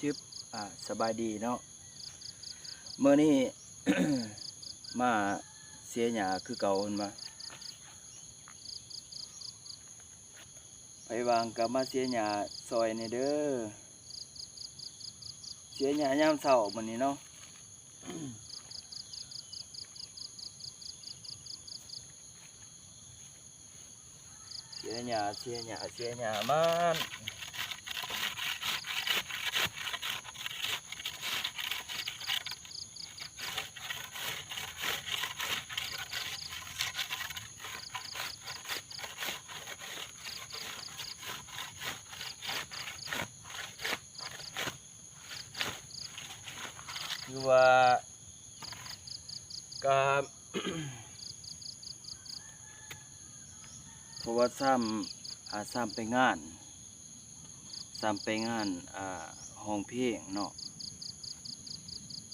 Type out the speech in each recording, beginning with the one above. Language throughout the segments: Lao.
ຊຶບ ອ່າ ສະບາຍດີເນາະ ມື້ນີ້ ມາເສຍຫຍ້າຄືເກົ່າ ເຫັນບໍ່? ໃຜວ່າງກໍມາເສຍຫຍ້າຊ່ອຍແດ່ເດີ ເສຍຫຍ້າຍາມເຊົ້າມື້ນີ້ເນາະ. ເສຍຫຍ້າ ເສຍຫຍ້າ ເສຍຫຍ້າມັນ ຄືວ່າ ກະ ເພາະວ່າຊ້ຳ ອ່າ ຊ້ຳໄປງານ ຊ້ຳໄປງານ ອ່າ ຮ້ອງເພງເນາະ.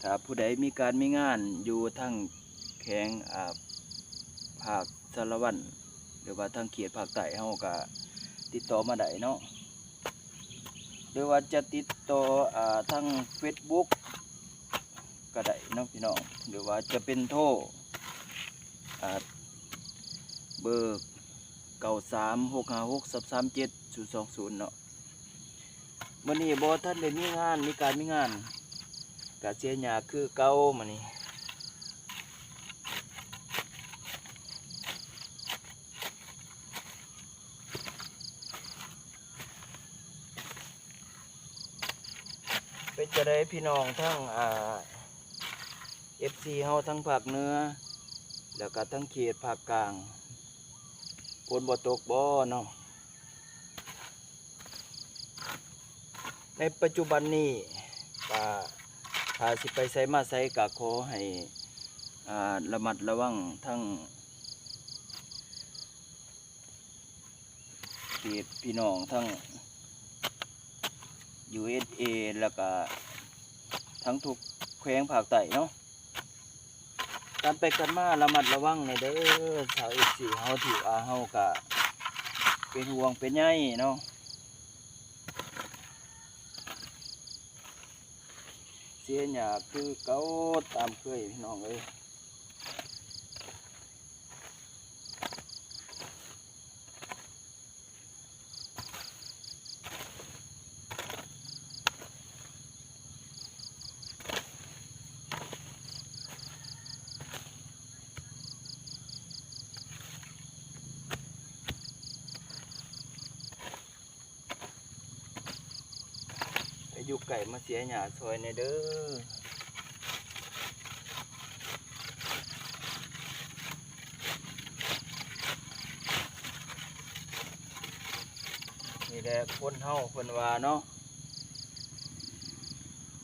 ຖ້າຜູ້ໃດມີການມີງານຢູ່ທາງແຂວງ ອ່າ ພາກສາລະວັນ ຫຼືວ່າທາງເຂດພາກໃຕ້ ເຮົາກະຕິດຕໍ່ມາໄດ້ເນາະ ຫຼືວ່າຈະຕິດຕໍ່ ອ່າ ທາງເຟສບຸກ ກໍໄດ້ເນາະພີ່ນ້ອງ ຫຼືວ່າຈະເປັນໂທ ອ່າ ເບີ ເກົ້າສາມຫົກຫ້າຫົກສາມເຈັດສູນສອງສູນເນາະ. ມື້ນີ້ບໍ່ທັນໄດ້ມີງານ ມີການມີງານ ກະເສຍຫຍ້າຄືເກົ່າມື້ນີ້. ເປັນຈັ່ງໃດພີ່ນ້ອງທັງ ອ່າ ເອັຟຊີ ເຮົາທັງພາກເໜືອ ແລ້ວກະທັງເຂດພາກກາງ ຝົນບໍ່ຕົກບໍ່ເນາະ? ໃນປັດຈຸບັນນີ້ກະ ຖ້າຊິໄປໃສມາໃສກະຂໍໃຫ້ ອ່າ ລະມັດລະວັງທັງ ເຂດພີ່ນ້ອງທັງ ຢູເອັສເອ ແລ້ວກະທັງທຸກແຂວງພາກໃຕ້ເນາະ. ການໄປການມາລະມັດລະວັງແດ່ເດີ ຊາວເອັຟຊີເຮົາ ທີ່ວ່າເຮົາກະເປັນຫ່ວງເປັນໃຍເນາະ. ເສຍຫຍ້າຄືເກົ່າຕາມເຄີຍພີ່ນ້ອງເອີຍ. ໃຜຢູ່ໃກ້ມາເສຍຫຍ້າຊ່ອຍແດ່ເດີ. ນີ້ແຫຼະຄົນເຮົາເພິ່ນວ່າເນາະ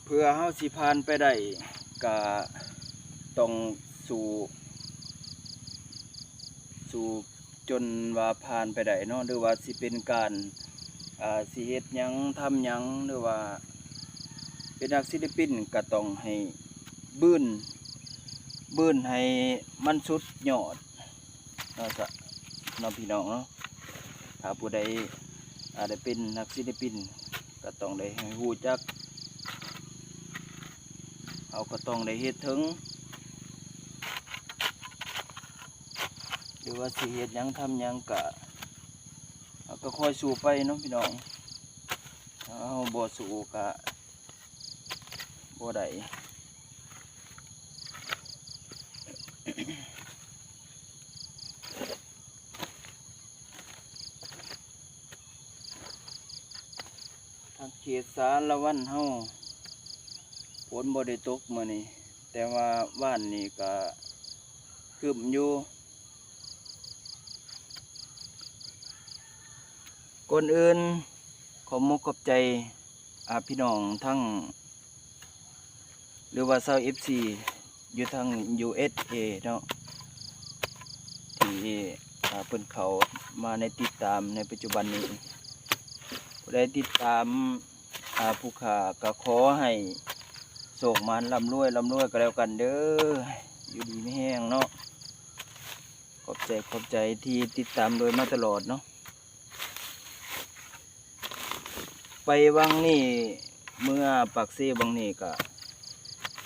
ເພື່ອເຮົາຊິຜ່ານໄປໄດ້ ກະຕ້ອງສູ້ ສູ້ ຈົນວ່າຜ່ານໄປໄດ້ເນາະ ຫຼືວ່າຊິເປັນການ ອ່າ ຊິເຮັດຫຍັງທຳຫຍັງ ຫຼືວ່າເປັນນັກສິລະປິນ ກະຕ້ອງໃຫ້ບືນ ບືນໃຫ້ມັນສຸດຍອດເນາະ ເນາະພີ່ນ້ອງເນາະ. ຖ້າຜູ້ໃດ ອາ ໄດ້ເປັນນັກສິລະປິນ ກະຕ້ອງໄດ້ໃຫ້ຮູ້ຈັກ ເຮົາກະຕ້ອງໄດ້ເຮັດເຖິງ ຫຼືວ່າຊິເຮັດຫຍັງທຳຫຍັງກະ ເຮົາກະຄ່ອຍສູ້ໄປເນາະພີ່ນ້ອງ ເຮົາບໍ່ສູ້ກະບໍ່ໄດ້. ທາງເຂດສາລະວັນເຮົາ ຝົນບໍ່ໄດ້ຕົກມື້ນີ້ ແຕ່ວ່າວານນີ້ກະຄຶ້ມຢູ່. ກ່ອນອື່ນ ຂອບມຸກຂອບໃຈ ອາ ພີ່ນ້ອງທັງ ຫຼືວ່າຊາວເອັຟຊີ ຢູ່ທາງ ຢູເອັສເອ ເນາະ ທີ່ ອາ ເພິ່ນເຂົ້າມາໃນຕິດຕາມໃນປັດຈຸບັນນີ້. ຜູ້ໃດຕິດຕາມ ອາ ຜູ້ຂ້າ ກະຂໍໃຫ້ໂຊກໝານ ລ່ຳລວຍ ລ່ຳລວຍກະແລ້ວກັນເດີ ຢູ່ດີມີແຮງເນາະ. ຂອບໃຈ ຂອບໃຈທີ່ຕິດຕາມໂດຍມາຕະຫຼອດເນາະ. ໄປວັງນີ້ເມື່ອ ປາກເຊຫວ່າງນີ້ກະ